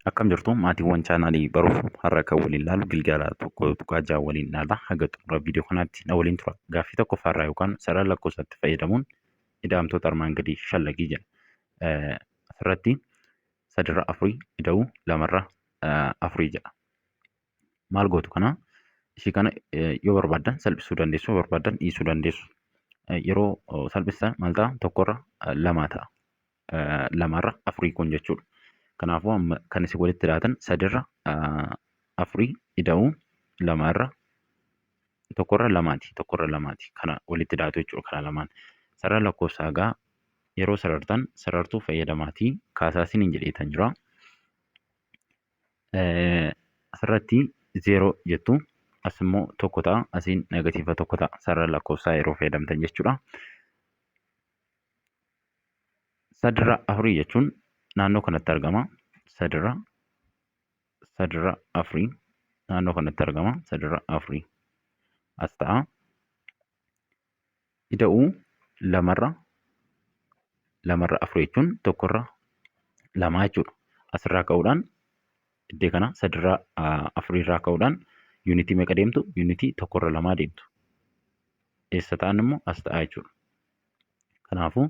Akkam jirtu maatiiwwan chaanaalii baruuf har'a kan waliin ilaalu gilgaala 1.6 waliin ilaalla. Haga xumura viidiyoo kanaatti na waliin tura. Gaaffii tokkoffaarraa yookaan sarara lakkoofsaatti fayyadamuun ida'amtoota armaan gadii shallagii jedha. Asirratti sadirra afurii ida'uu lamarra afurii jedha. Maal gootu kana ishii kana yoo barbaaddan salphisuu dandeessu yoo barbaaddan dhiisuu dandeessu. Yeroo salphistan maal ta'a tokkorra lamaa ta'a. Lamarra afurii kun jechuudha. Kanaafuu amma kan isin walitti laatan sadirra afurii ida'uu lamarra tokkorra lamaati. Tokkorra lamaati. Kana walitti daatu jechuudha kana lamaan. Sarara lakkoofsaa gaa yeroo sarartan sarartuu fayyadamaatii kaasaa isiniin jedheetan jira. Asirratti 0 jettu as immoo tokko ta'a asiin negatiiva tokko ta'a sarara lakkoofsaa yeroo fayyadamtan jechuudha. Sadirra afurii jechuun naannoo kanatti argama. Sadirra sadirra afurii naannoo kanatti argama. Sadirra afurii as ta'a. Ida'uu lamarra lamarra afurii jechuun tokkorra lamaa jechuudha. Asirraa ka'uudhaan iddee kana sadirra afurii irraa ka'uudhaan yuunitii meeqa deemtu? Yuunitii tokkorra lamaa deemtu. Eessa ta'an immoo as ta'a jechuudha. Kanaafuu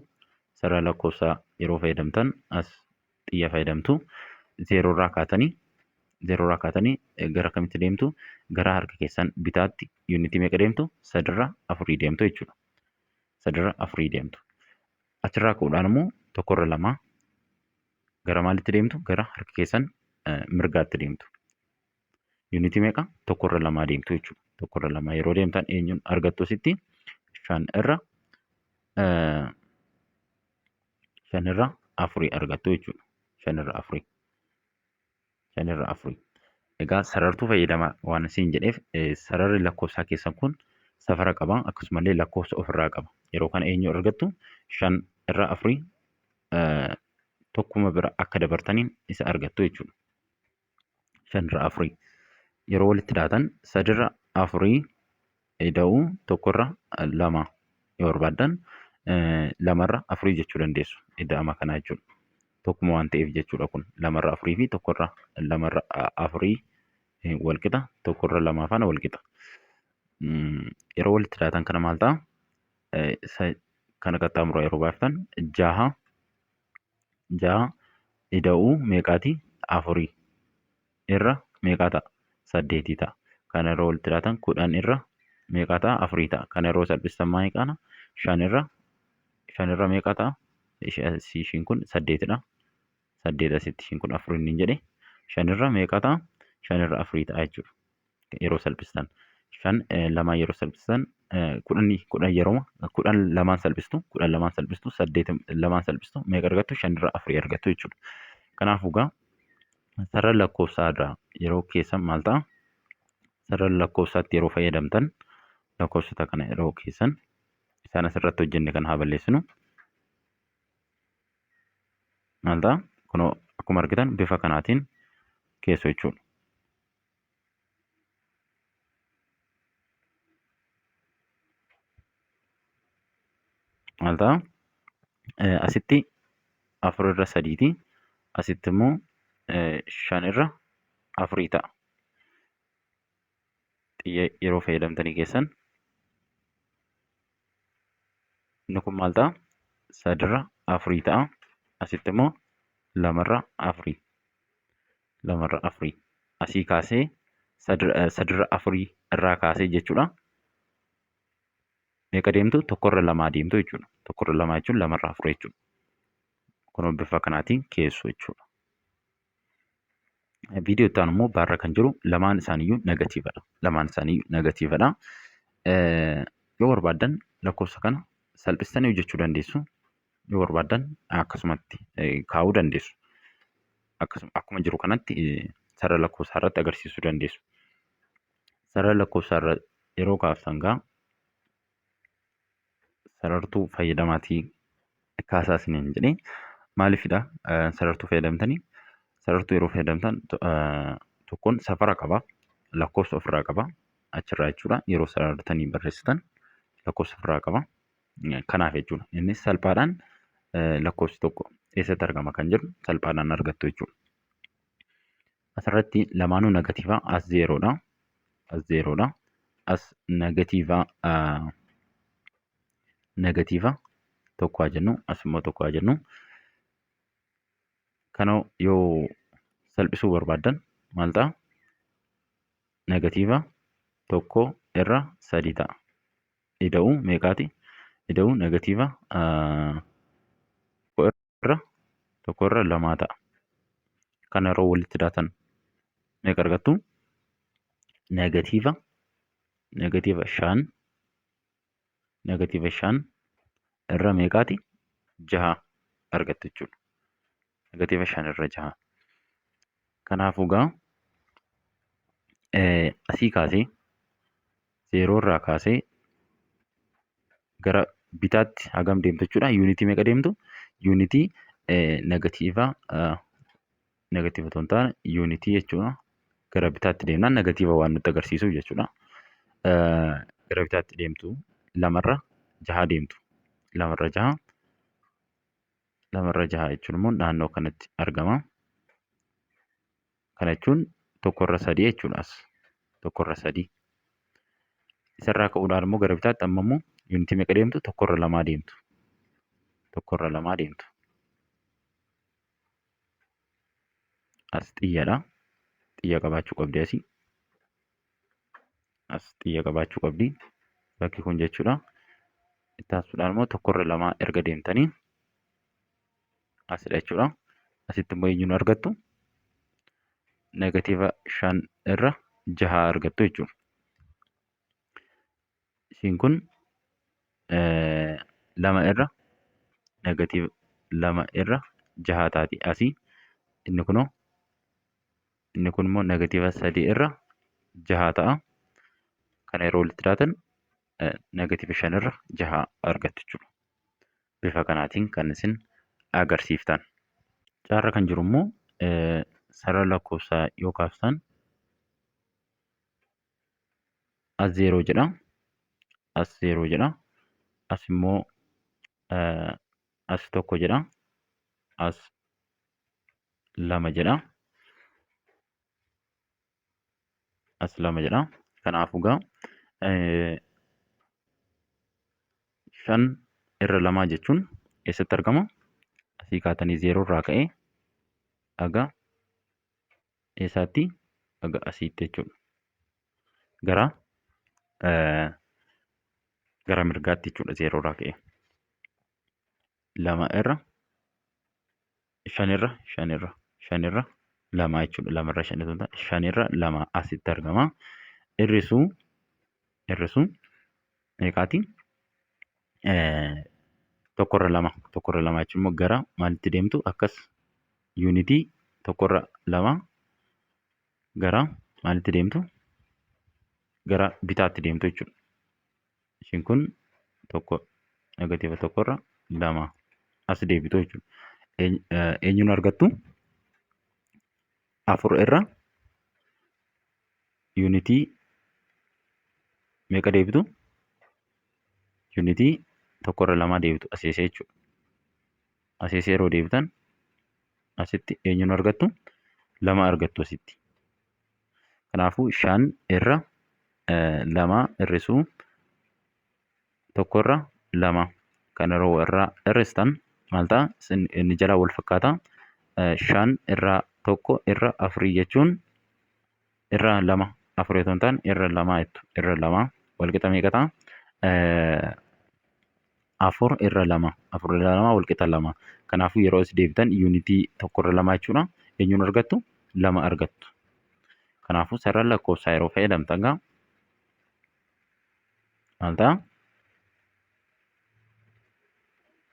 sarara lakkoofsaa yeroo fayyadamtan as xiyya fayyadamtu. Zeeroo irraa kaatanii gara kamitti deemtu? Gara harka keessan bitaatti yuunitii meeqa deemtu? Sadirra afurii deemtu jechuudha. Sadirra afurii deemtu. Achirraa ka'uudhaan immoo tokkorra lamaa gara maalitti deemtu? Gara harka keessan mirgaatti deemtu. Yuunitii meeqa? Tokkorra lamaa deemtu jechuudha. Tokkorra lamaa yeroo deemtan eenyuun argattu asitti? Shanirra afurii argattu jechuudha. Shanirra afurii. Shanirra afurii. Egaa sarartuu fayyadama waan isin jedheef sararri lakkoofsaa keessan kun safara qaba akkasumallee lakkoofsa ofirraa qaba. Yeroo kana eenyu argattu? Shan irra afurii tokkuma bira akka dabartaniin isa argattu jechuudha. Shanirra afurii. Yeroo walitti daatan sadirra afurii ida'uu tokkorra lama yoo barbaaddan lamarra afurii jechuu dandeessu. Ida'ama kanaa jechuudha. Tokkuma waan ta'eef jechuudha kun lamarra afurii fi tokkorra lamarra afurii walqixa tokkorra lamaa faana walqixa. Yeroo walitti daatan kana maal ta'a? Kana qaxxaamura yeroo baaftan jaha jaha ida'uu meeqaati? Afurii irra meeqaa ta'a? Saddeetii ta'a. Kana yeroo walitti daatan 10 irra meeqaa ta'a? Afurii ta'a. Kana yeroo salphistan maal qaana? Shan irra shan irra meeqaa ta'a? Ishiin kun saddeetidha. Saddeet asitti ishiin kun afur inni jedhe. Shan irra meeqaa ta'a? Shan irra afurii ta'a jechuudha. Yeroo salphistan. Shan lamaan yeroo salphistan kudhanii kudhan yeroo kudhan lamaan salphistu 10 lamaan salphistu 8 lamaan salphistu meeqa argattu? Shan irra afurii argattu jechuudha. Kanaafuu egaa sarara lakkoofsaa irraa yeroo keessan maal ta'a? Sarara lakkoofsaatti yeroo fayyadamtan lakkoofsota kana yeroo keessan isaan asirratti hojjenne kan haa balleessinu. Maal ta'a? Kunoo akkuma argitan bifa kanaatiin keessu jechuudha. Maal ta'a? Asitti afur irra sadiiti. Asitti immoo shan irra afurii ta'a. Xiyya yeroo fayyadamtanii keessan inni kun maal ta'a? Sadirra afurii ta'a. Asitti immoo lamarra afurii. Lamarra afurii. Asii kaasee sadirra afurii irraa kaasee jechuudha. Meeqa deemtu? Tokkorra lamaa deemtu jechuudha. Tokkorra lamaa jechuun lamarra afur jechuudha. Kun bifa kanaatiin keessu jechuudha. Viidiyoo itti aanu immoo baarra kan jiru lamaan isaaniiyyuu negatiivadha. Lamaan isaaniiyyuu negatiivadha. Yoo barbaaddan lakkoofsa kana salphistanii hojjechuu dandeessu. Yoo barbaaddan akkasumatti kaa'uu dandeessu. Akkasuma akkuma jiru kanatti sarara lakkoofsaa irratti agarsiisuu dandeessu. Sarara lakkoofsaa irra yeroo kaaftan gaa sarartuu fayyadamaatii kaasaa isiniin jedhee maaliifidha sarartuu fayyadamtanii? Sarartuu yeroo fayyadamtan tokkoon safara qaba lakkoofsa ofirraa qaba achirraa jechuudha yeroo sarartanii barreessitan lakkoofsa ofirraa qaba kanaaf jechuudha innis salphaadhaan lakkoofsi tokko eessatti argama kan jedhu salphaadhaan argattu jechuudha. Asirratti lamaanuu negatiiva, as zeeroodha. As zeeroodha. As negatiiva, negatiiva tokko haa jennu, as immoo tokko haa jennu. Kana yoo salphisuu barbaaddan maal ta'a? Negatiiva tokko irra sadii ta'a. Ida'uu meeqaati? Ida'uu negatiiva irra tokko irra lamaa ta'a. Kana yeroo walitti daatan meeqa argattu? Negatiiva shan, negatiiva shan irra meeqaati? Jaha argattu jechuudha. Negatiiva shan irra jaha. Kanaafuu gaa asii kaasee zeeroo irraa kaasee gara bitaatti hagam deemtu jechuudha. Yuunitii meeqa deemtu? Yuunitii negatiiva, negatiiva otoo hin taane yuunitii jechuudha. Gara bitaatti deemnaan negatiiva waan nutti agarsiisuuf jechuudha. Gara bitaatti deemtu, lamarra jaha deemtu. Lamarra jaha, lamarra jaha jechuun immoo naannoo kanatti argama. Kana jechuun tokkorra sadii jechuudha as. Tokkorra sadii. Isarraa ka'uudhaan immoo gara bitaatti amma immoo yuunitii meeqa deemtu? Tokkorra lamaa deemtu. Tokkorra lamaa deemtu. As xiyyadha. Xiyya qabaachuu qabdi asii. As xiyya qabaachuu qabdi. Bakki kun jechuudha. Itti aansuudhaan immoo tokkorra lamaa erga deemtanii asidha jechuudha. Asitti immoo eenyuun argattu? Negatiiva shan irra jaha argattu jechuudha. Ishiin kun lama irra negatiiva lama irra jaha taati asii. Inni kunoo, inni kun immoo negatiiva sadii irra jaha ta'a. Kana yeroo walitti daatan negatiiva shan irra jaha argattu jechuudha. Bifa kanaatiin kan isin agarsiiftan. Caarra kan jiru immoo sarara lakkoofsaa yoo kaaftan as zeeroo jedha. As zeeroo jedha. As immoo as tokko jedha. As lama jedha. As lama jedha. Kanaafuu gaa shan irra lamaa jechuun eessatti argama? Asii kaatanii zeeroo irraa ka'ee haga eessaatti? Haga asiitti jechuudha. Gara mirgaatti jechuudha zeeroo irraa ka'ee. Lama irra shanirra shanirra shanirra lama jechuudha. Lamarra shan osoo hin taane shanirra lama asitti argama. Hir'isuu meeqaati? Tokkorra lama, tokkorra lama jechuun immoo gara maalitti deemtu? Akkas yuunitii tokkorra lama gara maalitti deemtu? Gara bitaatti deemtu jechuudha. Ishiin kun tokko, negatiiva tokkorra lama as deebitu jechuudha. Eenyuun argattu? Afur irra yuunitii meeqa deebitu? Yuunitii tokkorra lamaa deebitu aseesee jechuudha. Aseesee yeroo deebitan asitti eenyuun argattu? Lama argattu asitti. Kanaafuu shan irra lama hir'isuu tokkorra lama kan yeroo irraa hir'istan maal ta'a? Inni jalaa wal fakkaata. Shan irraa tokko irra afurii jechuun irra lama, afurii otoo hin taane irra lama jettu. Irra lama wal qixa meeqa ta'a? Afur irra lama. Afur irra lama wal qixa lama. Kanaafuu yeroo as deebitan yuunitii tokko irra lama jechuudha. Eenyuun argattu? Lama argattu. Kanaafuu sarara lakkoofsaa yeroo fayyadamtan gaa maal ta'a?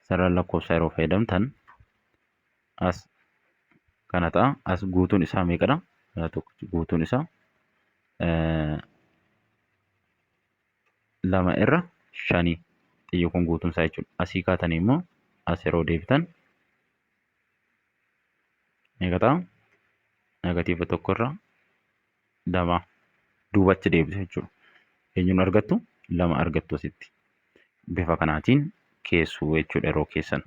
Sarara lakkoofsaa yeroo fayyadamtan as kana ta'a. As guutuun isaa meeqadha? Guutuun isaa lama irra shanii, xiyyi kun guutuun isaa jechuudha. Asii kaatanii immoo as yeroo deebitan meeqa ta'a? Negatiiva tokko irra lama duubatti deebitu jechuudha. Eenyuun argattu? Lama argattu asitti. Bifa kanaatiin keessuu jechuudha yeroo keessan.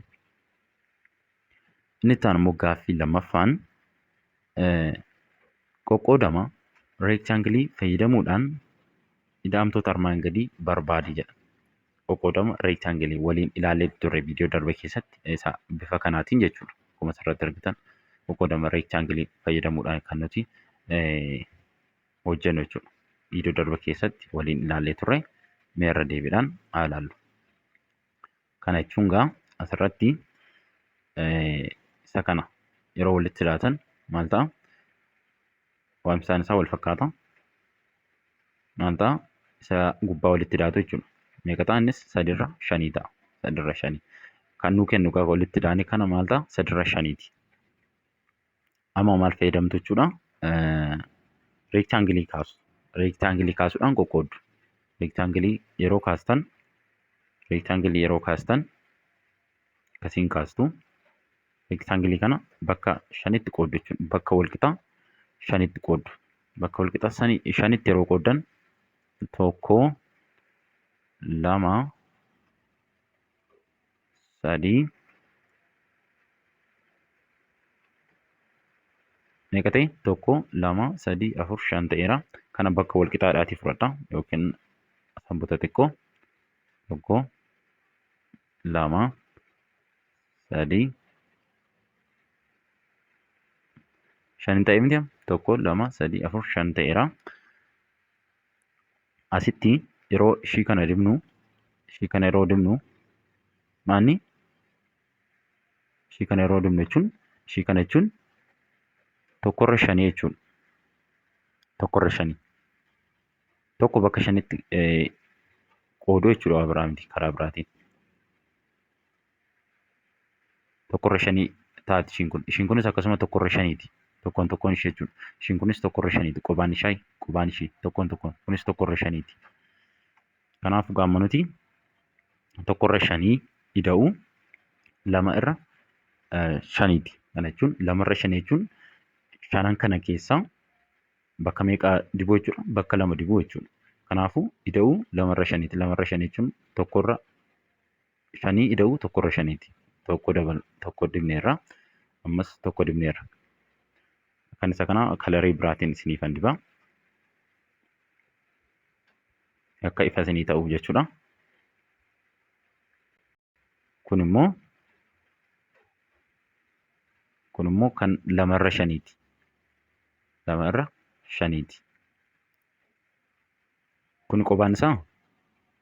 Inni itti aanu immoo gaaffii lammaffaan Qoqqoodama reektaangilii fayyadamuudhaan ida'amtoota armaan gadii barbaadi jedha. Qoqqoodama reektaangilii waliin ilaallee turre viidiyoo darbe keessatti isa bifa kanaatiin jechuudha. Akkuma asirratti argitan qoqqoodama reektaangilii fayyadamuudhaan kan nuti hojjennu jechuudha. Viidiyoo darbe keessatti waliin ilaallee turre, mee irra deebiidhaan haa ilaallu. Kana jechuun gaa asirratti isa kana yeroo walitti hidhaatan maal ta'a? Waamsaan isaa wal fakkaata. Maal ta'a? Isa gubbaa walitti hidhaatu jechuudha. Meeqa ta'a innis? Sadirra shanii ta'a. Sadirra shanii. Kan nuu kennu gaafa walitti hidhaane kana maal ta'a? Sadirra shaniiti. Amma maal fayyadamtu jechuudha? Reektaangilii kaasu. Reektaangilii kaasuudhaan qoqqooddu. Reektaangilii yeroo kaastan, reektaangilii yeroo kaastan akkasiin kaastu. Reektaangilii kana bakka shanitti qooddu jechuudha. Bakka walqixa shanitti qooddu. Bakka walqixa shanitti yeroo qooddan 1, 2, 3, meeqa ta'e? 1, 2, 3, 4, 5 ta'eera. Kana bakka walqixaadhaatii fudhadha yookiin sanboota xiqqoo 1, 2, 3, 5 ta'e miti? 1, 2, 3, 4, 5 ta'eera. Asitti yeroo ishii kana dibnu, ishii kana yeroo dibnu maanni ishii kana yeroo dibnu jechuun, ishii kana jechuun tokkorra shanii jechuudha. Tokkorra shanii. Tokko bakka shanitti qooduu jechuudha, waa biraa miti karaa biraatiin. Tokkorra shanii taati ishiin kun. Ishiin kunis akkasuma tokkorra shaniiti. Tokkoon tokkoon ishee jechuudha. Ishiin kunis tokkorra shaniiti. Qobaan ishee, qobaan ishee tokkoon tokkoon kunis tokkorra shaniiti. Kanaaf gaamma nuti tokkorra shanii ida'uu lama irra shaniiti. Kana jechuun lamarra shanii jechuun shanan kana keessaa bakka meeqa dibuu jechuudha? Bakka lama dibuu jechuudha. Kanaafuu ida'uu lamarra shaniiti. Lamarra shanii jechuun tokkorra shanii ida'uu tokkorra shaniiti. Tokko dabal tokko dibneerra. Ammas tokko dibneerra. Kan isa kana kalarii biraatiin isiniifan diba. Akka ifa isinii ta'uuf jechuudha. Kun immoo kan lamarra shaniiti. Lamarra shaniiti. Kun qobaan isaa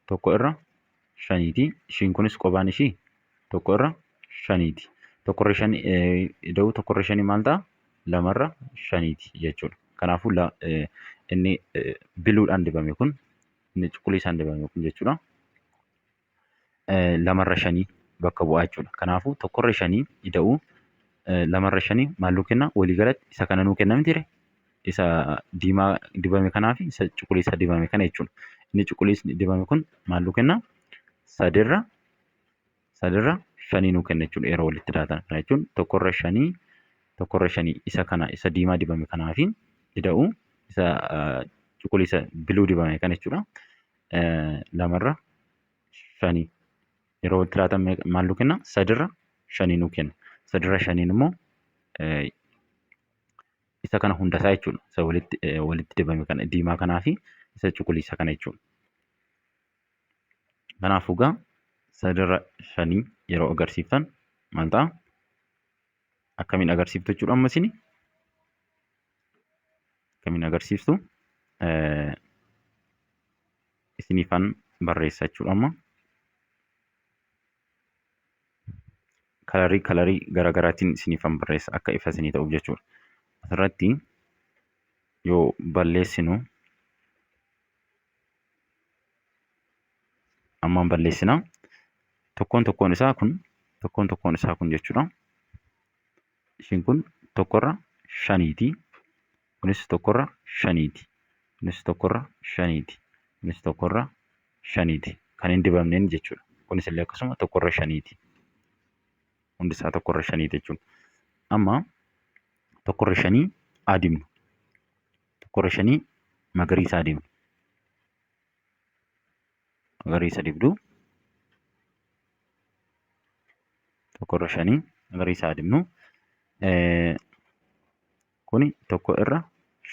tokko irra shaniiti. Ishiin kunis qobaan ishii tokko irra shaniiti. Tokko irra shanii ida'uu tokko irra shanii maal ta'a? Lamarra shaniiti jechuudha. Kanaafuu inni biluudhaan dibame kun, inni cuquliisaan dibame kun jechuudha, Lamarra shanii bakka bu'aa jechuudha. Kanaafuu tokkorra shanii ida'uu lamarra shanii maal nuu kenna? Waliigalatti isa kana nuu kenna mitiire? Isa diimaa dibame kanaa fi isa cuquliisa dibame kana jechuudha. Inni cuquliisni dibame kun maal nuu kenna? Sadirra shanii nuu kenna jechuudha yeroo walitti daatan. Kana jechuun tokkorra shanii isa kana, isa diimaa dibame kanaa fi ida'uu isa cuquliisa biluu dibame kana jechuudha. Lamarra shanii yeroo walitti laatan maal nu kenna? Sadirra shanii nu kenna. Sadirra shaniin immoo isa kana hundasaa jechuudha. Isa walitti dibame kana, diimaa kanaa fi isa cuquliisa kana jechuudha. Kanaafuu egaa sadirra shanii yeroo agarsiiftan maal ta'a? Akkamiin agarsiiftu jechuudha amma isini? Akkamiin agarsiiftu? Isiniifan barreessa jechuudha amma. Kalarii garaagaraatiin isiniifan barreessa akka ifa isinii ta'uuf jechuudha. Asirratti yoo balleessinu ammaan balleessina. Tokkoon tokkoon isaa kun, tokkoon tokkoon isaa kun jechuudha. Ishiin kun tokkorra shaniiti. Kunis tokkorra shaniiti. Kunis tokkorra shaniiti. Kunis tokkorra shaniiti. Kan hin dibamneen jechuudha. Kunis illee akkasuma tokkorra shaniiti. Hundi isaa tokkorra shaniiti jechuudha. Amma tokkorra shanii haa dibnu. Tokkorra shanii magariisa haa dibnu. Magariisa dibdu. Tokkorra shanii magariisa haa dibnu. Kuni tokko irra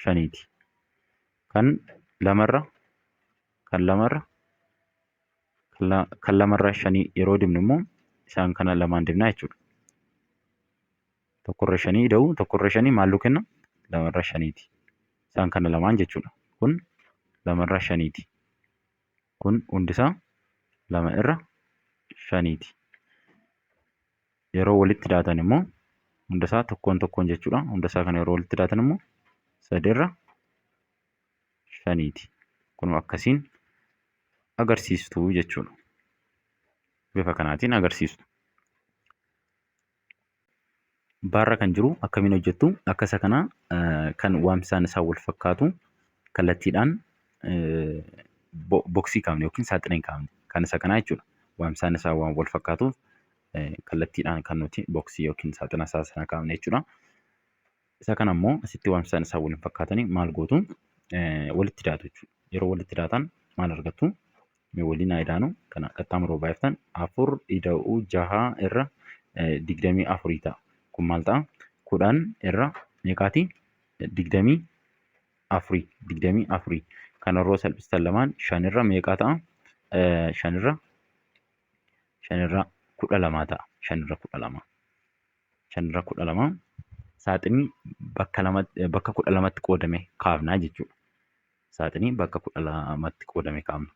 shaniiti. Kan lamarra kan lamarra kan lamarra shanii yeroo dibnu immoo isaan kana lamaan dibnaa jechuudha. Tokkorra shanii ida'uu tokkorra shanii maal nuu kenna? Lamarra shaniiti. Isaan kana lamaan jechuudha. Kun lamarra shaniiti. Kun hundisaa lama irra shaniiti. Yeroo walitti daatan immoo hundasaa tokkoon tokkoon jechuudha. Hundasaa kana yeroo walitti daatan immoo sadirra shaniiti. Kun akkasiin agarsiistu jechuudha. Bifa kanaatiin agarsiistu. Baarra kan jiru akkamiin hojjettu? Akka isa kanaa kan waamsisaan isaa wal fakkaatu kallattiidhaan boksii kaafne yookiin saaxina hin kaafne kan isa kanaa jechuudha. Waamsisaan isaa waan wal fakkaatuuf kallattiidhaan kan nuti boksii yookiin saaxina isaa sana kaafne jechuudha. Isa kana immoo asitti waamsisaan isaa wal hin fakkaatanii maal gootu? Walitti daatu jechuudha. Yeroo walitti daatan maal argattu? Mee waliin haa idaanu. Kana qaxxaamura baay'iftan 4 ida'uu 6 irra 24 ta'a. Kun maal ta'a? 10 irra meeqaati? 24. 24. Kana yeroo salphistan lamaan 5 irra meeqaa ta'a? 5 irra 5 irra 12 ta'a. 5 irra 12. 5 irra 12 saaxinii bakka lamatti bakka 12tti qoodame kaafnaa jechuudha. Saaxinii bakka 12tti qoodame kaafna.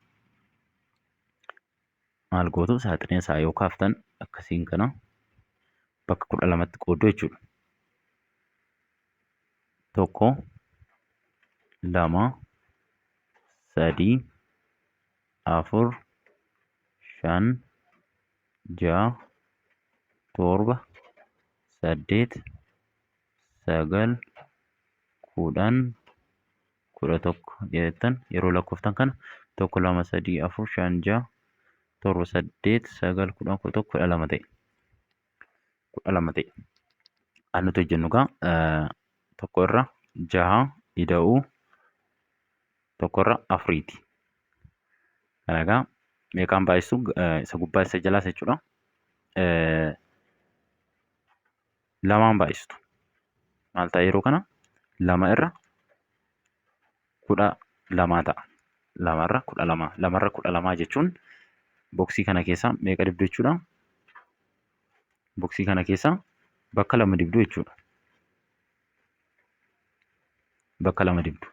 Maal gootu? Saaxinii isaa yoo kaaftan akkasiin kana bakka 12tti qooddu jechuudha. 1, 2, 3, 4, 5, 6, 7, 8, 9, 10, 11 jettan. Yeroo lakkooftan kana 1, 2, 3, 4, 5, 6, 7, 8, 9, 10, 11, 12 ta'e. 12 ta'e. Kan nuti hojjennu egaa tokko irra jaha ida'uu tokko irra afuriiti. Kana egaa meeqaan baay'istu? Isa gubbaa isa jalaas jechuudha. Lamaan baay'istu. Maal ta'a yeroo kana? Lama irra 12 ta'a. Lama irra 12. Lama irra 12 jechuun boksii kana keessaa meeqa dibdu jechuudha? Boksii kana keessaa bakka lama dibdu jechuudha. Bakka lama dibdu.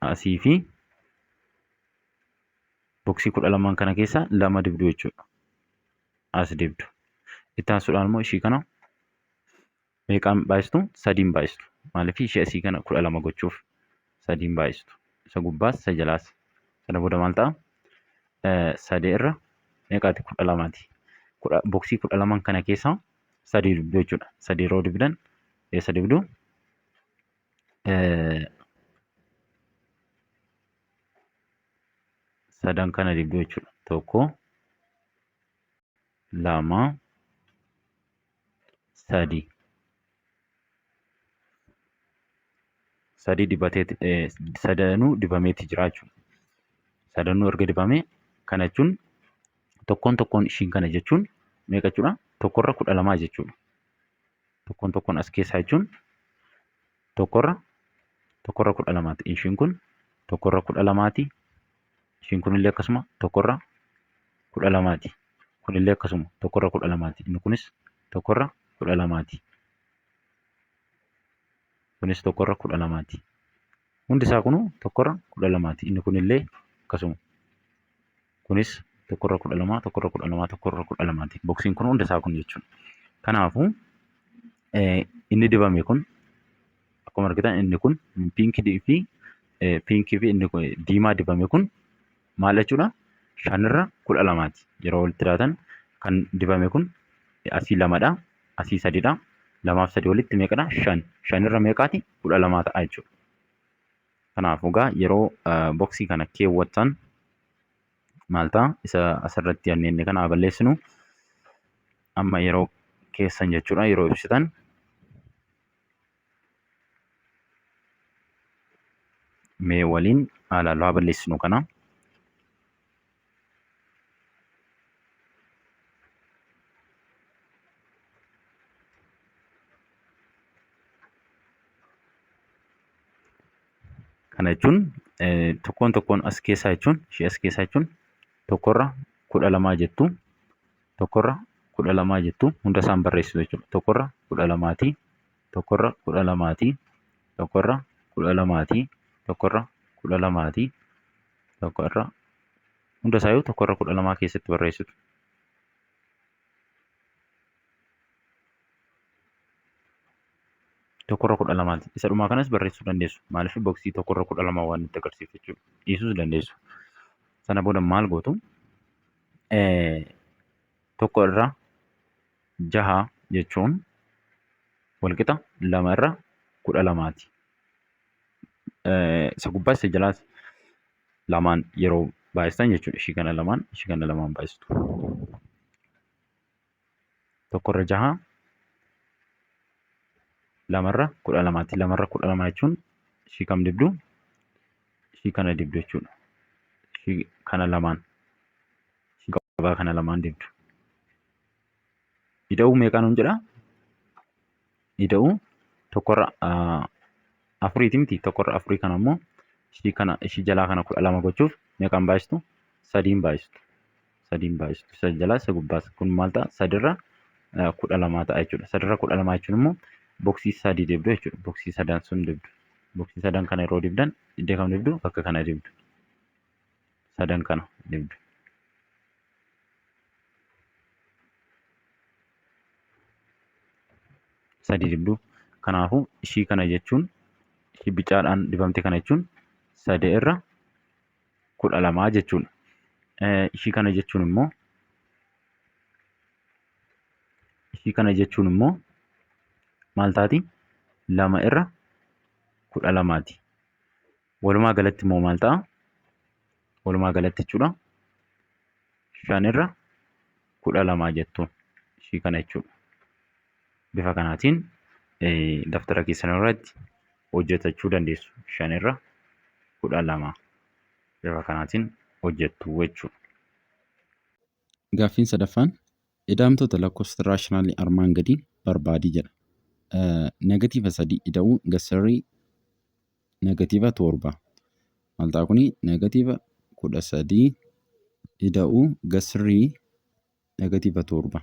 Asii fi boksii 12n kana keessaa lama dibdu jechuudha. As dibdu. Itti aansuudhaan immoo ishii kana meeqaan baay'istu? Sadiin baay'istu. Maaliif? Ishee asii kana 12 gochuuf sadiin baay'istu. Isa gubbaas isa jalaas. Sana booda maal ta'a? Sadii irra meeqaati? 12ti. Boksii 12n kana keessaa sadii dibdu jechuudha. Sadii yeroo dibdan eessa dibdu? Sadan kana dibdu jechuudha. Tokko, lama, sadi. Sadi dibateeti, sadanuu dibameeti jira jechuudha. Sadanuu erga dibamee kana jechuun tokkoon tokkoon ishiin kana jechuun meeqa jechuudha? Tokkorra 12 jechuudha. Tokkoon tokkoon as keessaa jechuun tokkorra 12ti. Ishiin kun tokkorra 12ti. Ishiin kunillee akkasuma tokkorra 12ti. Kunillee akkasuma tokkorra 12ti. Inni kunis tokkorra 12ti. Kunis tokkorra 12ti. Hundi isaa kunuu tokkorra 12ti. Inni kunillee akkasuma. Kunis tokkorra 12, tokkorra 12, tokkorra 12ti. Boksiin kun hundi isaa kun jechuudha. Kanaafuu inni dibame kun akkuma argitan inni kun piinkii fi piinkii fi inni kun diimaa dibame kun maal jechuudha? Shanirra 12ti. Yeroo walitti daatan kan dibame kun asii lamadha, asii sadidha. Lamaaf sadi walitti meeqadha? Shan. Shanirra meeqaati? 12 ta'a jechuudha. Kanaafuu egaa yeroo boksii kana keewwattan maal ta'a? Isa asirratti jennee kana haa balleessinu. Amma yeroo keessan jechuudha yeroo ibsitan mee waliin haa ilaallu, haa balleessinu kana. Kana jechuun tokkoon tokkoon as keessaa jechuun ishee as keessaa jechuun tokkorra 12 jettu, tokkorra 12 jettu, hunda isaan barreessitu jechuudha. Tokkorra 12ti, tokkorra 12ti, tokkorra 12ti, tokkorra 12ti, tokkorra, hunda isaayyuu tokkorra 12 keessatti barreessitu. Tokkorra 12ti. Isa dhumaa kanas barreessuu dandeessu. Maaliif boksii tokkorra 12 waan nutti agarsiisu jechuudha. Dhiisuus dandeessu. Sana booda maal gootu? Tokko irra jaha jechuun walqixa lama irra 12ti. Isa gubbaas isa jalaas lamaan yeroo baay'istan jechuudha. Ishii kana lamaan, ishii kana lamaan baay'istu. Tokkorra jaha lamarra 12ti. Lamarra 12 jechuun ishii kam dibdu? Ishii kana dibdu jechuudha. Ishii kana lamaan. Ishii qabaa kana lamaan dibdu. Ida'uu meeqaa nuun jedhaa? Ida'uu tokkorra afuriiti miti, tokkorra afurii kana immoo ishii kana ishii jalaa kana 12 gochuuf meeqaan baay'istu? Sadiin baay'istu. Sadiin baay'istu. Isa jalaa isa gubbaas kun maal ta'a? Sadirra 12 ta'a jechuudha. Sadirra 12 jechuun immoo boksii sadii dibdu jechuudha. Boksii sadan sun dibdu. Boksii sadan kana yeroo dibdan iddoo kam dibdu? Bakka kana dibdu. Sadan kana dibdu. Sadii dibdu. Kanaafuu ishii kana jechuun ishii bicaadhaan dibamte kana jechuun sadii irra 12 jechuudha. Ishii kana jechuun immoo ishii kana jechuun immoo maal taati? Lama irra 12ti. Walumaa galatti immoo maal ta'a? Walumaa galatti jechuudha. Shan irra 12 jettuun ishii kana jechuudha. Bifa kanaatiin daftara keessan irratti hojjetachuu dandeessu. Shan irra 12 bifa kanaatiin hojjettu jechuudha. Gaaffiin sadaffaan ida'amtoota lakkoofsota raashinaalii armaan gadii barbaadi jedha. Negatiiva sadii ida'uu gasirrii negatiiva torba. Maal ta'a kuni? Negatiiva 13 ida'uu gasirrii negatiiva torba.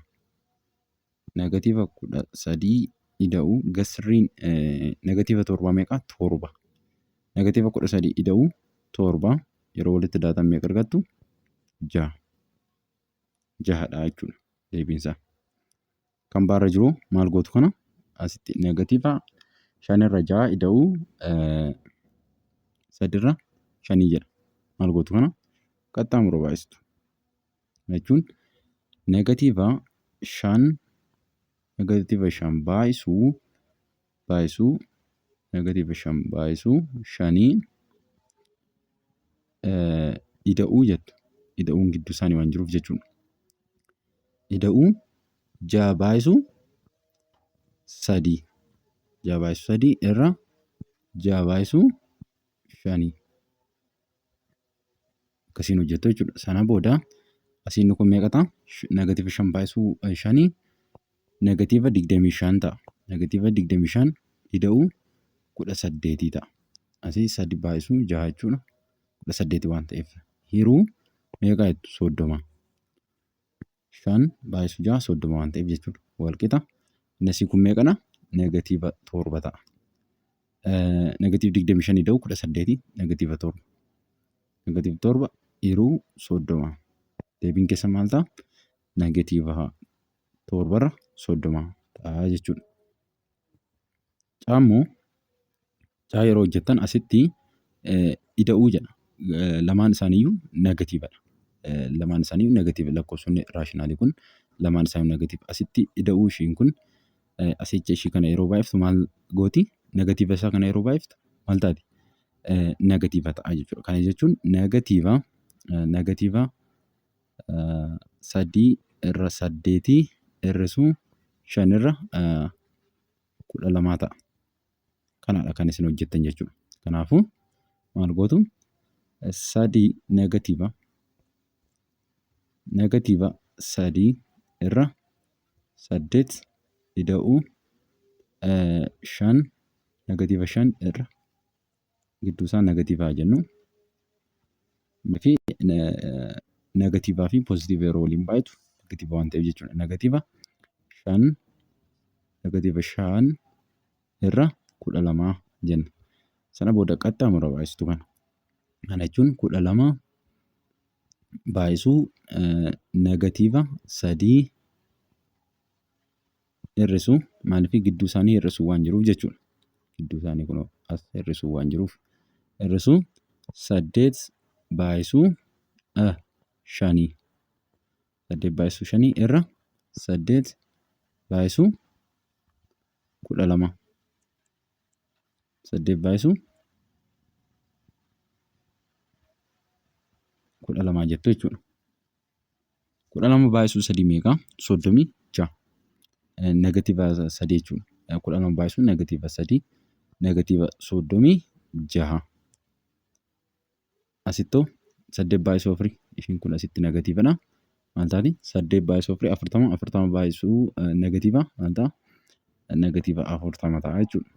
Negatiiva 13 ida'uu gasirriin negatiiva torba meeqa? Torba. Negatiiva 13 ida'uu torba yeroo walitti daatan meeqa argattu? Jaha. Jahadha jechuudha deebiinsaa. Kan baarra jiru maal gootu kana? Asitti negatiiva shanirra jaha ida'uu sadirra shanii jedha. Maal gootu kana? Qaxxaamura baay'istu. Jechuun negatiiva shan negatiiva shan baay'isuu baay'isuu negatiiva shan baay'isuu shanii ida'uu jettu. Ida'uun gidduu isaanii waan jiruuf jechuudha. Ida'uu ja'a baay'isuu sadii. Ja'a baay'isuu sadii irra ja'a baay'isuu shanii. Akkasiin hojjettu jechuudha. Sana booda asiin kun meeqa ta'a? Negatiiva shan baay'isuu shanii negatiiva 25 ta'a. Negatiiva 25 ida'uu 18 ta'a. Asii sadi baay'isuu jaha jechuudha. 18 waan ta'eef. Hiruu meeqa jettu? 30. Shan baay'isuu jaha 30 waan ta'eef jechuudha. Wal qixa. Inni asii kun meeqadha? Negatiiva torba ta'a. Negatiiva 25 ida'uu 18 negatiiva torba. Negatiiva torba hiruu 30. Deebiin keessa maal ta'a? Negatiiva torbarra 30 ta'a jechuudha. Caammoo caa yeroo hojjettan asitti ida'uu jedha. Lamaan isaaniiyyuu negatiivadha. Lamaan isaaniiyyuu negatiiva, lakkoofsonni raashinaalii kun lamaan isaanii negatiiva. Asitti ida'uu ishiin kun asicha ishii kana yeroo baay'iftu maal gooti? Negatiiva isaa kana yeroo baay'iftu maal taati? Negatiiva ta'a jechuudha. Kana jechuun negatiiva sadii irra saddeetii hir'isuu shan irra 12 ta'a. Kanadha kan isin hojjettan jechuudha. Kanaafuu maal gootu? Sadii negatiiva sadii irra saddeet ida'uu shan negatiiva shan irra Gidduu isaa negatiiva haa jennu. Fi negatiivaa fi poozitiiva yeroo waliin baay'atu negatiiva waan ta'eef jechuudha. Negatiiva 5 negatiiva 5 irra 12 jenna. Sana booda qaxxaamura baay'istuu kana. Kana jechuun 12 baay'isuu negatiiva 3 hir'isu, maaliif gidduu isaanii hir'isuu waan jiruuf jechuudha. Gidduu isaanii kun as hir'isuu waan jiruuf hir'isuu 8 baay'isuu 5, 8 baay'isuu 5 irra 8 baay'isuu 12, 8 baay'isuu 12 jettu jechuudha. 12 baay'isuu 3 meeqa? 36. Negatiiva 3 jechuudha. 12 baay'isuu negatiiva 3 negatiiva 36. Asittoo 8 baay'isuu 4 ishiin kun asitti negatiivadha. Maal taati? 8 baay'isuu 4 40, 40 baay'isuu negatiiva maal ta'a? Negatiiva 40 ta'a jechuudha.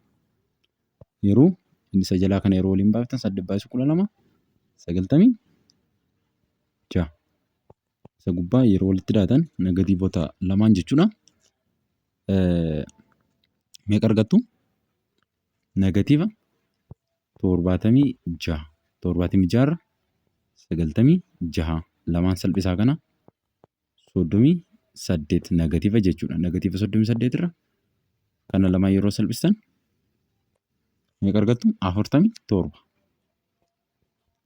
Yeroo inni isa jalaa kana yeroo waliin baaftan 8 baay'isuu 12 96. Isa gubbaa yeroo walitti daatan negatiivota lamaan jechuudha. Meeqa argattu? Negatiiva 76. 76 irra 96 lamaan salphisaa kana 38 negatiiva jechuudha. Negatiiva 38 irra kana lamaan yeroo salphistan meeqa argattu? 47.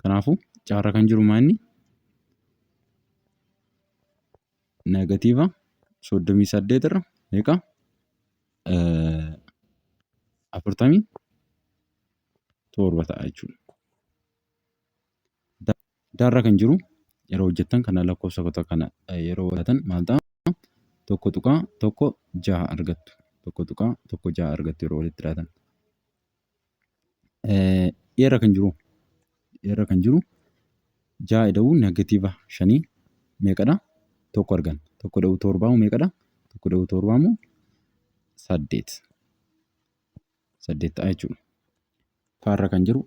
Kanaafuu caarra kan jiru maa inni negatiiva 38 irra meeqa? 47 ta'a jechuudha. Daarra kan jiru yeroo hojjettan kana lakkoofsa kana yeroo hojjetan maal ta'a? 1.16 argattu. 1.16 argattu yeroo walitti dhiyaatan. Eerra kan jiru eerra kan jiru ja'a ida'uu negatiiva shanii meeqadha? Tokko arganna. Tokko ida'uu torbaa immoo meeqadha? Tokko ida'uu torbaa immoo saddeet. Saddeet ta'a jechuudha. Faarra kan jiru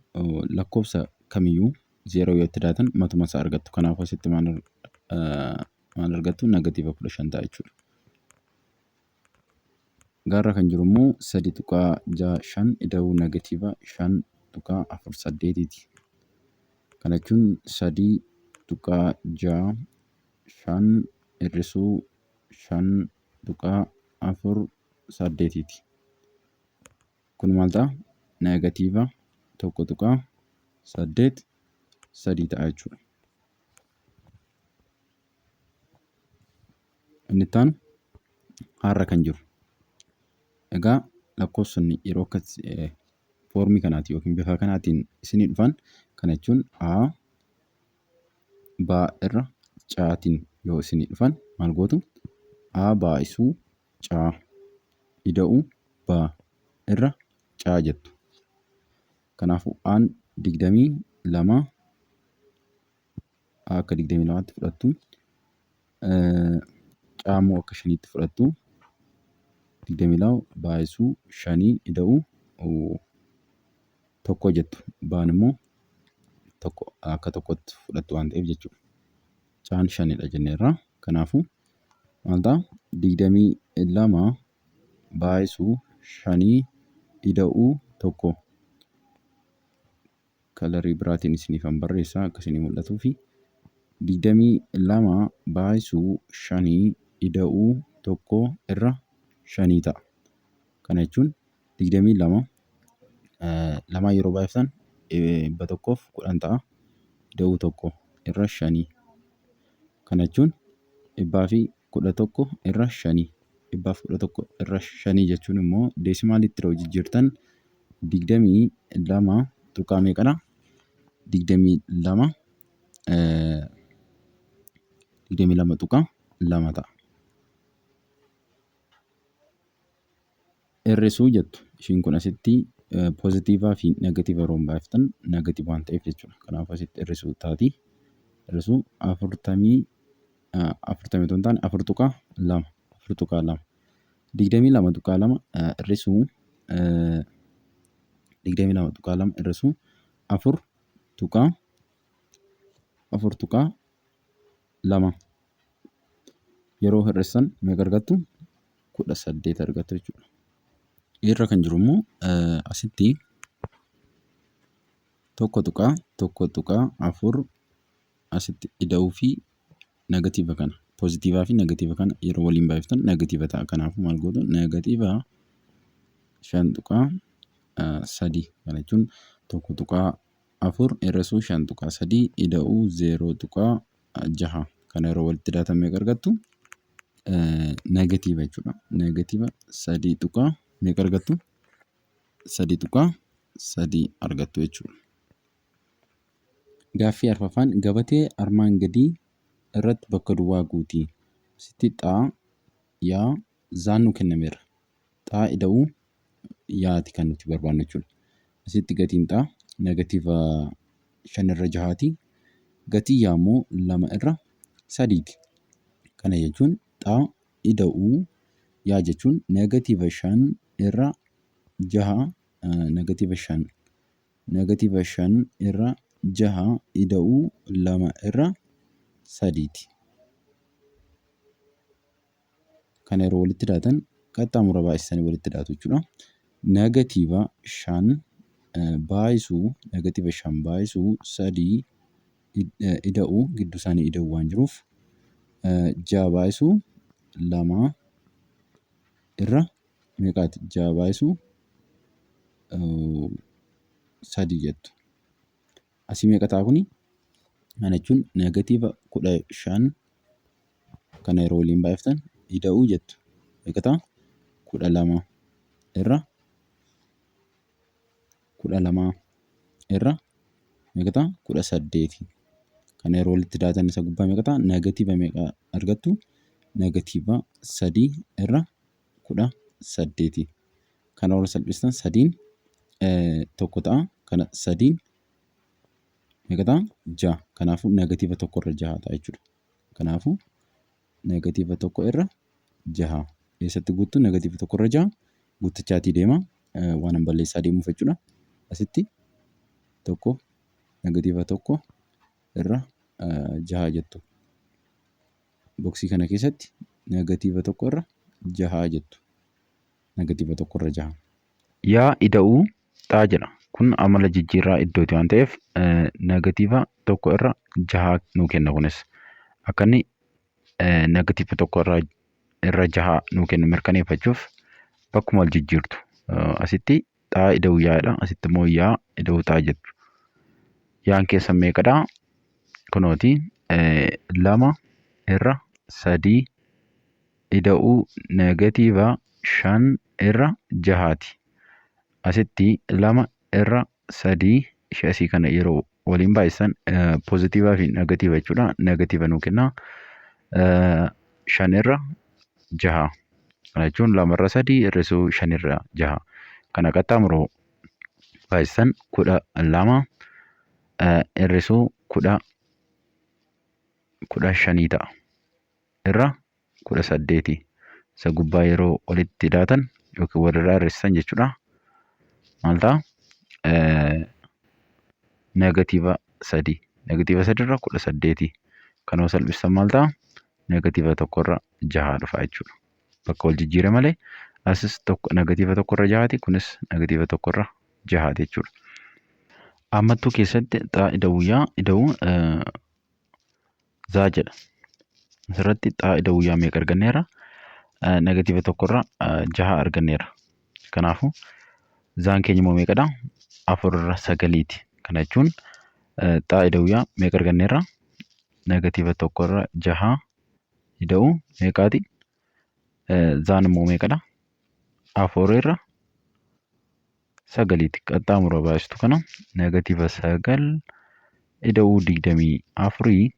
lakkoofsa kamiyyuu zeeroo yoo itti daatan matuma isaa argattu. Kanaafuu asitti maal argattu? Negatiiva 15 ta'a jechuudha. Gaarra kan jiru immoo 3.65 ida'uu negatiiva 5.48ti. Kana jechuun 3.65 hir'isuu 5.48ti. Kun maal ta'a? Negatiiva 1.83 ta'a jechuudha. Inni itti aanu haarra kan jiru. Egaa lakkoofsonni yeroo akkas foormii kanaatiin yookiin bifa kanaatiin isinii dhufan, kana jechuun A B irra C'tiin yoo isinii dhufan maal gootu? A baay'isuu C ida'uu B irra C jettu. Kanaafuu A'n 22 A akka 22tti fudhattu. C immoo akka 5tti fudhattu. 22 baay'isuu 5 ida'uu 1 jettu. B'n immoo tokko akka tokkotti fudhattu waan ta'eef jechuudha. C'n 5dha jenneerra. Kanaafuu maal ta'a? 22 baay'isuu 5 ida'uu 1. Kalarii biraatiin isiniifan barreessa akka isinii mul'atuufi. 22 baay'isuu 5 ida'uu 1 irra 5 ta'a. Kana jechuun 22 lamaan yeroo baay'iftan 110 ta'a. Ida'uu 1 irra 5. Kana jechuun 111 irra 5. 111 irra 5 jechuun immoo deesimaalitti yeroo jijjiirtan 22 tuqaa meeqadha? 22 22.2 ta'a. Hir'isuu jettu ishiin kun asitti poozitiivaa fi negatiiva yeroo baay'iftan negatiiva waan ta'eef jechuudha. Kanaaf asitti hir'isuu taati. Hir'isuu afurtamii otoo hin taane 4.2, 4.2, 22.2 hir'isuu 22.2 hir'isuu Afur tuqaa 4.2 yeroo hir'isan meeqa argattu? 18 argattu jechuudha. Irra kan jiru immoo asitti 1.1.4 asitti ida'uu fi negatiiva kana, poozitiivaa fi negatiiva kana yeroo waliin baay'iftan negatiiva ta'a. Kanaafuu maal gootu? Negatiiva 5.3. Kana jechuun 1.4 hir'isuu 5.3 ida'uu 0.6. Kana yeroo walitti daatan meeqa argattu? Negatiiva jechuudha. Negatiiva sadii tuqaa meeqa argattu? 3.3 argattu jechuudha. Gaaffii arfaffaan: gabatee armaan gadii irratti bakka duwwaa guutii. Asitti xaa, yaa, zaan nu kennameera. Xaa ida'uu yaati kan nuti barbaannu jechuudha. Asitti gatiin xaa negatiiva 5/6ti. Gatiin yaa immoo 2/3ti. Kana jechuun xaa ida'uu yaa jechuun negatiiva 5/6, negatiiva 5/6 ida'uu 2/3ti. Kana yeroo walitti daatan qaxxaamura baay'isanii walitti daatu jechuudha. Negatiiva shan baay'isuu negatiiva shan baay'isuu sadii ida'uu, gidduu isaanii ida'uu waan jiruuf, ja'a baay'isuu lama irra meeqaati? Ja'a baay'isuu sadii jettu. Asii meeqa ta'a kuni? Kana jechuun negatiiva 15, kana yeroo waliin baay'iftan ida'uu jettu. Meeqa ta'a? 12 irra 12 irra meeqa ta'a? 18. Kana yeroo walitti daatan isa gubbaa meeqa ta'a? Negatiiva meeqa argattu? Negatiiva 3/18. Kana yeroo salphistan sadiin tokko ta'a. Kana sadiin meeqa ta'a? Ja'a. Kanaafuu negatiiva 1/6 ta'a jechuudha. Kanaafuu negatiiva 1/6. Eessatti guuttu negatiiva 1/6? Guuttachaatii deema. Waan hin balleessaa deemuuf jechuudha. Asitti tokko, negatiiva 1/6 jettu. Boksii kana keessatti negatiiva 1/6 jettu. Negatiiva 1/6. Yaa ida'uu xaa jedha. Kun amala jijjiirraa iddooti waan ta'eef negatiiva 1/6 nuu kenna kunis. Akka inni negatiiva 1/6 nuu kennu mirkaneeffachuuf bakkuma wal jijjiirtu. Asitti xaa ida'uu yaadha. Asitti immoo yaa ida'uu xaa jettu. Yaan keessan meeqadha? Kunooti 2/3 ida'uu negatiiva 5/6ti. Asitti 2/3 ishee asii kana yeroo waliin baay'isan poozitiivaa fi negatiiva jechuudha. Negatiiva nuu kenna. 5/6. Kana jechuun 2/3 hir'isuu 5/6. Kana qaxxaamuru baay'isan 12 hir'isuu 15 ta'a. Irra 18. Isa gubbaa yeroo walitti daatan yookiin walirraa hir'isan jechuudha. Maal ta'a? Negatiiva sadii. Negatiiva 3/18. Kan yoo salphisan maal ta'a? Negatiiva 1/6 dhufa jechuudha. Bakka wal jijjiire malee asis tokko negatiiva 1/6ti, kunis negatiiva 1/6ti jechuudha. Ammattuu keessatti xaa ida'uu yaa ida'uu zaa jedha. Asirratti xaa ida'uu yaa meeqa arganneerra? Negatiiva 1/6 arganneerra. Kanaafuu zaan keenya immoo meeqadha? 4/9ti. Kana jechuun xaa ida'uu yaa meeqa arganneerra? Negatiiva 1/6 ida'uu meeqaati? Zaan immoo meeqadha? 4/9ti. Qaxxaamura baay'istu kana negatiiva 9 ida'uu 24,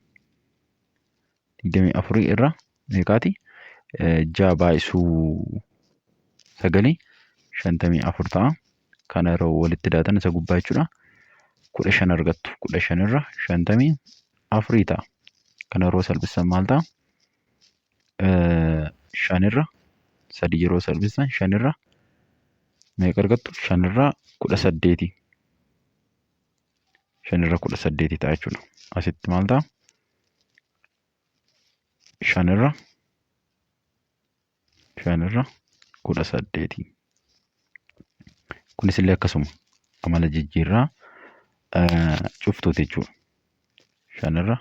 24 irra meeqaati? Ja'a baay'isuu sagalii 54 ta'a. Kana yeroo walitti daatan isa gubbaa jechuudha. 15 argattu. 15/54 ta'a. Kana yeroo salphisan maal ta'a? 5/3 yeroo salphisan shanirra meeqa argattu? 5/18. Shanirra 18 ta'a jechuudha. Asitti maal ta'a? Shanirra 18. Kunis illee akkasuma amala jijjiirraa cuftuuti jechuudha. Shanirra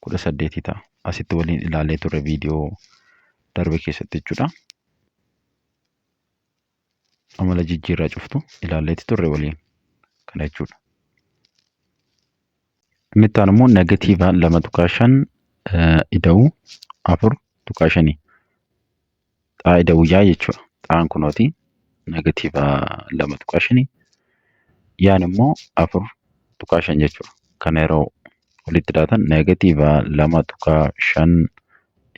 18 ta'a. Asitti waliin ilaallee turre viidiyoo darbe keessatti jechuudha. Amala jijjiirraa cuftu ilaalleetti turre waliin kana jechuudha. Inni itti aanu immoo negatiiva 2.5 ida'uu 4.5. Xaa ida'uu yaa jechuudha. Xaan kunooti negatiiva 2.5, yaan immoo 4.5 jechuudha. Kana yeroo walitti daatan negatiiva 2.5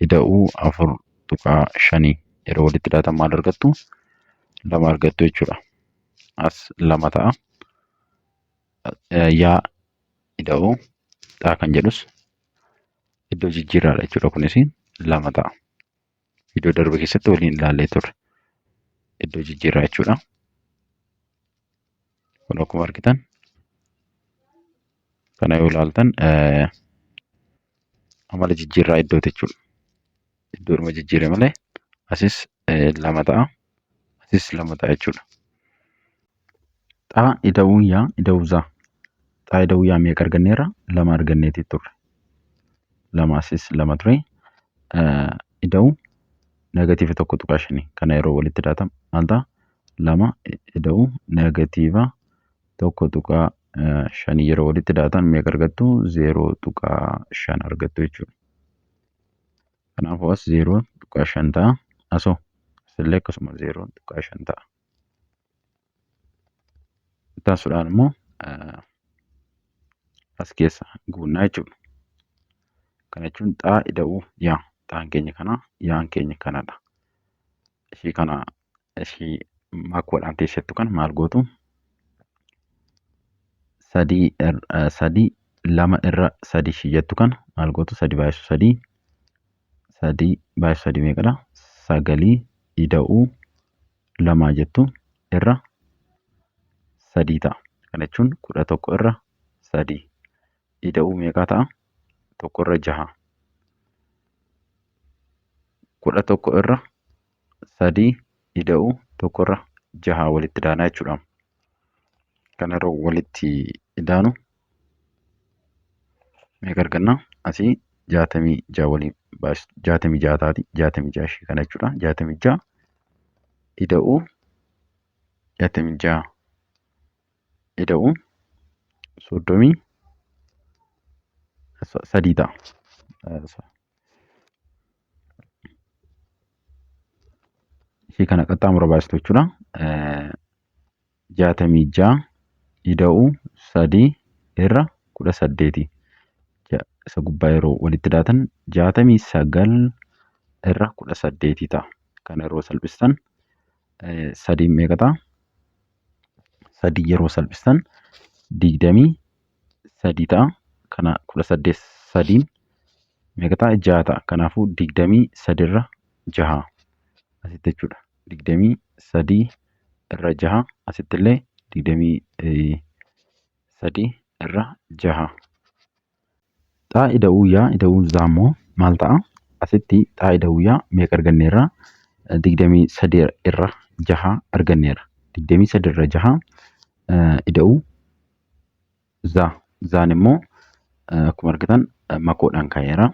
ida'uu 4.5 yeroo walitti daatan maal argattu? 2 argattu jechuudha. As 2 ta'a. Yaa ida'uu xaa kan jedhus iddoo jijjiirraadha jechuudha. Kunis 2 ta'a. Viidiyoo darbe keessatti waliin ilaallee turre. Iddoo jijjiirraa jechuudha. Kun akkuma argitan kana yoo ilaaltan amala jijjiirraa iddooti jechuudha. Iddoodhuma jijjiire malee asis 2 ta'a. Asis 2 ta'a jechuudha. Xaa ida'uu yaa ida'uu zaa. Xaa ida'uu yaa meeqa arganneerra? 2 arganneetii turre. 2 asis 2 ture. Ida'uu negatiiva 1.5. Kana yeroo walitti daatan maal ta'a? 2 ida'uu negatiiva 1.5 yeroo walitti daatan meeqa argattu? 0.5 argattu jechuudha. Kanaafuu as 0.5 ta'a. Asoo asillee akkasuma 0.5 ta'a. Itti aansuudhaan immoo as keessa guunnaa jechuudha. Kana jechuun xaa ida'uu yaa. Xaan keenya kana, yaan keenya kanadha. Ishii kana ishii makoodhaan teessettu kana maal gootu? Sadii sadii lama irra sadii ishii jettu kana maal gootu? Sadi baay'isu sadii, sadii baay'isu sadii meeqadha? Sagalii ida'uu lamaa jettu irra sadii ta'a. Kana jechuun 11 irra sadii ida'uu meeqaa ta'a? 1 irra jaha. 11 irra sadii ida'uu 1 irra jaha walitti daanaa jechuudha. Kana yeroo walitti idaanu meeqa arganna? Asii 66 waliin baay'isu 66 taati. 66 ishee kana jechuudha. 66 ida'uu 66 ida'uu 33 ta'a. Ishee kana qaxxaamura baay'istu jechuudha. 66 ida'uu 3 irra 18. Isa gubbaa yeroo walitti daatan 69 irra 18 ta'a. Kana yeroo salphistan sadiin meeqa ta'a? Sadii yeroo salphistan 23 ta'a. Kana 18 sadiin meeqa ta'a? 6 ta'a. Kanaafuu 23 irra 6 asitti jechuudha. 23 irra 6 asitti illee 23 irra 6. Xaa ida'uu yaa ida'uu zaa immoo maal ta'a? Asitti xaa ida'uu yaa meeqa arganneerra? 23 irra 6 arganneerra. 23 irra 6 ida'uu zaa. Zaan immoo akkuma argitan makoodhaan ka'eera.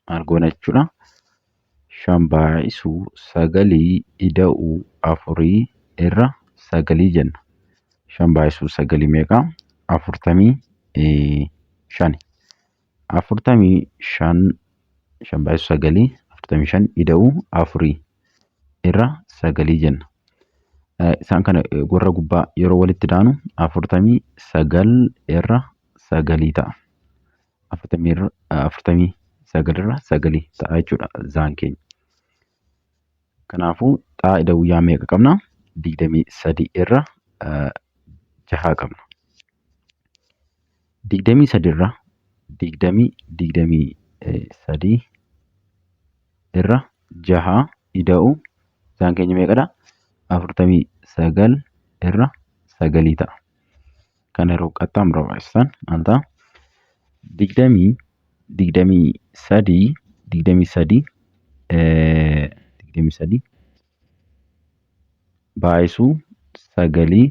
Maal goona jechuudha? Shan baay'isuu sagalii ida'uu afurii irra sagalii jenna. Shan baay'isuu sagalii meeqa? 45. 45, shan baay'isuu sagalii 45 ida'uu afurii irra sagalii jenna. Isaan kana warra gubbaa yeroo walitti daanu 49 irra sagalii ta'a. 49 irra sagalii ta'a jechuudha zaan keenya. Kanaafuu xaa ida'uu yaa meeqa qabna? 23 irra jaha qabna. 23 irra 23 irra jaha ida'uu zaan keenya meeqadha? 49 irra sagalii ta'a. Kana yeroo qaxxaamura baay'istan maal ta'a? Digdamii digdamii sadii digdamii sadii digdamii sadii baay'isuu sagalii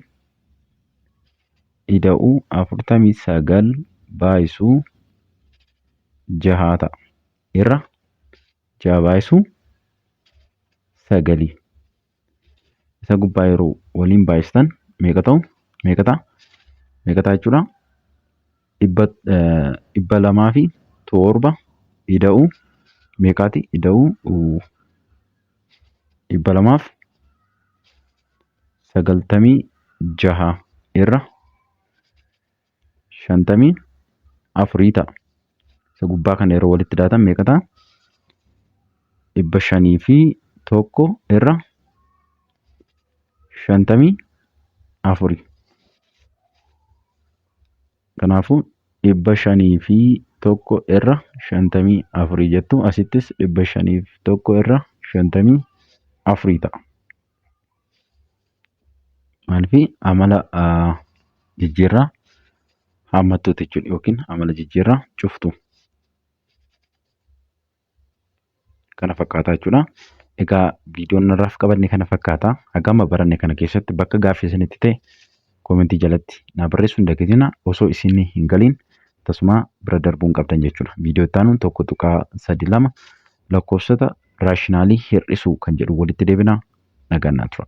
ida'uu 49 baay'isuu jahaa ta'a. Irra jaha baay'isuu sagalii. Isa gubbaa yeroo waliin baay'istan meeqa ta'u? Meeqa ta'a? Meeqa ta'a jechuudha? 207 ida'uu meeqaati? Ida'uu 296 irra 54 ta'a. Isa gubbaa kana yeroo walitti daatan meeqa ta'a? 501 irra 54. Kanaafuu 501 irra 54 jettu, asittis 501 irra 54 ta'a. Maaliif? Amala jijjiirraa haammattuuti jechuudha yookiin amala jijjiirraa cuftuu. Kana fakkaata jechuudha. Egaa viidiyoon narraaf qabanne kana fakkaata. Hagama baranne kana keessatti bakka gaaffii isinitti ta'e koomentii jalatti naa barreessuu hin dagatinaa. Osoo isin hin galiin tasuma bira darbuu hin qabdan jechuudha. Viidiyoo itti aanuun 1.32 lakkoofsota raashinaalii hir'isuu kan jedhu walitti deebina. Nagaan naa tura.